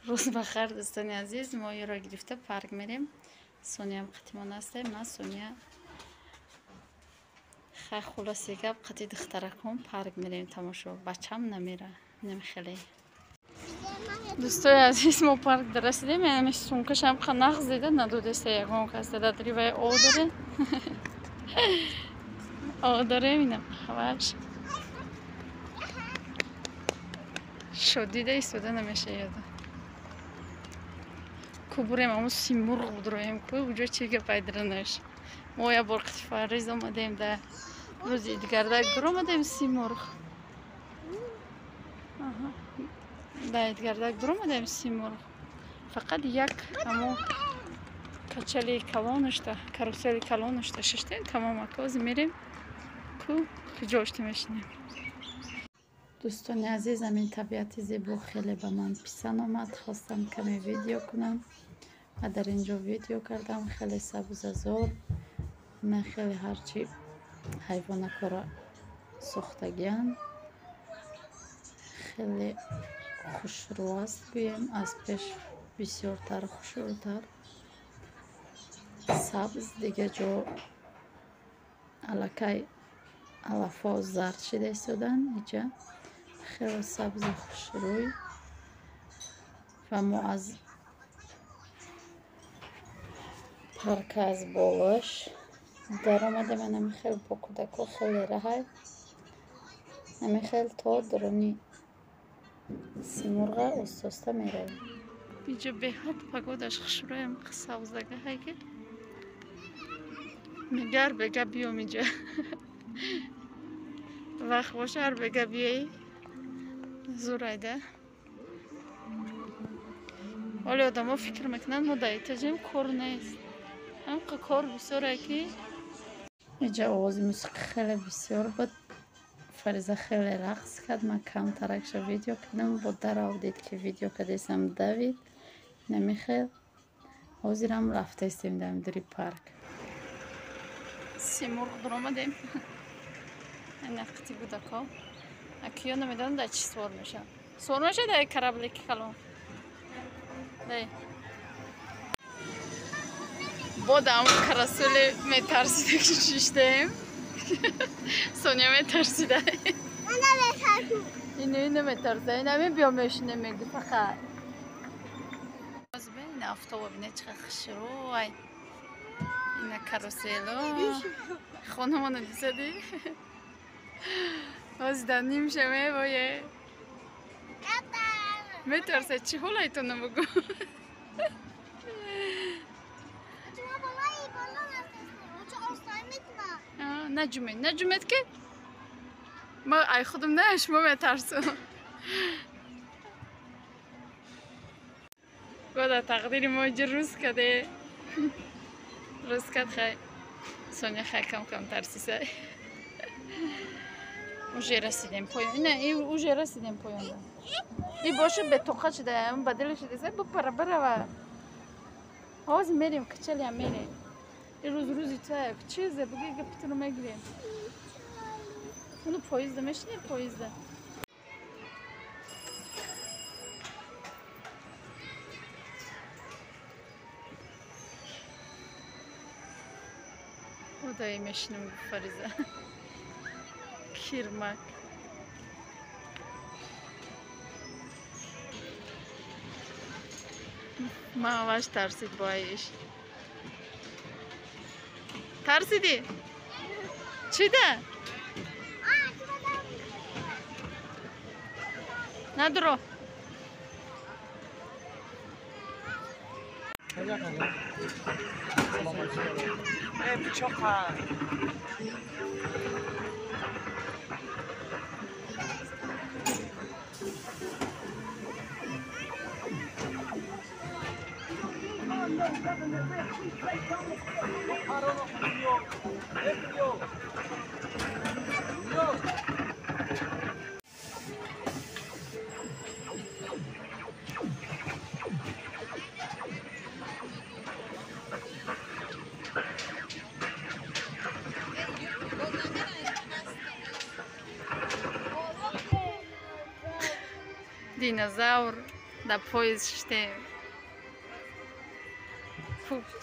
Рӯз бахайр, дӯстони азиз. Мо ёро гирифта парк мерем. Сониям қатимон ҳастем. Ман Сония хай, хулоси гап, қати духтаракон парк мерем тамошо. Бачам намера. Инам хеле. Дӯстои азиз, мо парк дарасидем. Ами сумкашам қа нағз дида надодеста ягон кас дада дривай о дорем. О дорем инам хаваш. Шодида истода намеша ёда. Ку бурем аму симурғ будроем ку уҷо чи гапай дранаш. Мо я бор қати Фарриз омадем да рӯзи идгардак дуромадем симурғ. Да идгардак дуромадем симурғ. Фақат як аму качали калонашта, карусели калонашта шиштем, тамом акози мерем ку куҷошта мешинем. Дӯстони азиз, ҳамин табиати зебо хеле ба ман писанд омад. Хостам каме видео кунам ва дар ин ҷо видео кардам. Хеле сабзазор, на хеле ҳарчи ҳайвонакҳоро сохтагианд. Хеле хушрӯ аст, гӯем, аз пеш бисёртар хушрӯтар. Сабз дига ҷо аллакай алафҳо зард шида истоданд. Иҷа хеле сабзи хушрӯй ва мо аз парка аз болош даромадем. Анами хел бо кӯдако хеле раҳай. Ами хел то дуруни симурға оста-оста меравем. Иҷо беҳад погодаш хушрӯям, сабзагаҳай ки мегар бега биём иҷа. Вақт боша ҳар бега биёй. Зурайда. Ҳоле одамо фикр мекунанд мо дар этажем кор нест. Ҳамқа кор бисёре ки иҷа овози мусиқӣ хеле бисёр буд. Фариза хеле рақс кард. Ман камтаракша видео кардам. Бо дарав дид ки видео кардесам давид. Намихел. Ҳозирам рафтаистем дар дури парк. Симурғ дуромадем. Ина қити кӯдако. Акиё намедонам дар чӣ суор мешавам. Суор мешавад дар кораблики калон. Дай. Бо дар ҳамон карасули метарсида ки шиштаем. Соня метарсида. Ино ино метарсида. Ина биё мешинем мегӯ фақат. Ина автобус бина чӣ қадр хушрӯй. Ина карусело. Хонамона дисадӣ? Ҳозир дар ним шаме вое. Метарсад чӣ ҳолайтона бугӯ. Наҷумед, наҷумед ки ма ай худам не шумо метарсам. Года тақдири мо иҷа рӯз каде. Рӯз кад хай. Соня хай кам кам тарсисай. Уже расидем поён. Не, уже расидем поён. И боша бетоқат шуда, ба дили шуда, бупара барава. Ҳозир мерем, качалиам мерем. И рӯз рӯзи та чизе буги гапитро мегирем. Уну поезда мешинем, поезда. Одаи мешинем Фариза. Кирмак. Ман аввалш тарсид бо айш. Тарсидӣ? Чида? Надро. Динозавр Дар поезд шиштем.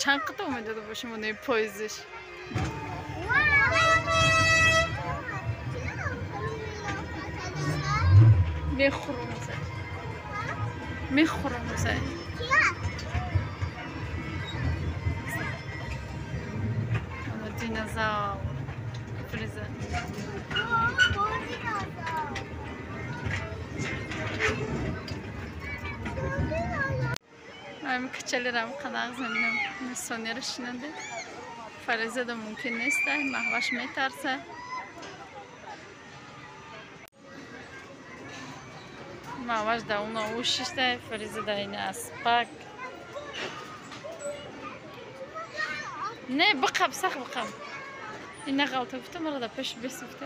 Чанд қитъа медода бошем онаи поездиш? Мехӯрам узай. Мехӯрам узай. Ана динозавр. Фриза. Ами качалерам қанағ заминам миссионера шинанде. Фаризада мумкин нест, маҳваш метарса. Маҳваш да уна ӯ шишта, Фариза да ина аспак. Не, биқаб, сах биқаб. Ина ғалта гуфта, мара да пеш бес гуфта.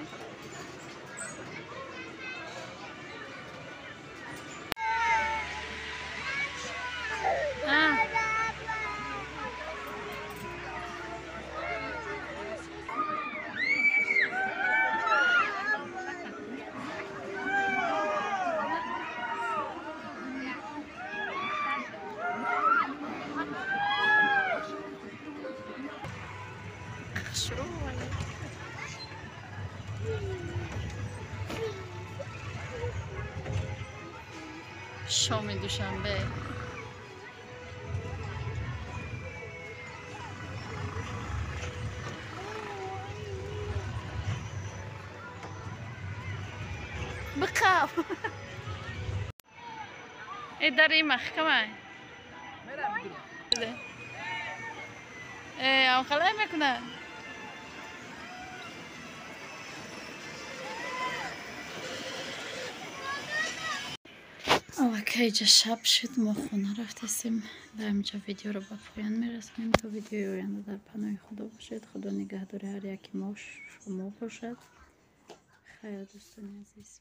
Шоми душанбе. Биқаб. Э дар ин маҳкама. Э амхалай мекунад. Аллакай ҷа шаб шуд, мо хона рафтасем. Дар инҷа видеоро ба поён мерасонем. То видеои оянда дар паноҳи Худо бошед. Худо нигаҳдори ҳар яки мо шумо бошад. Хайр, дӯстони азиз.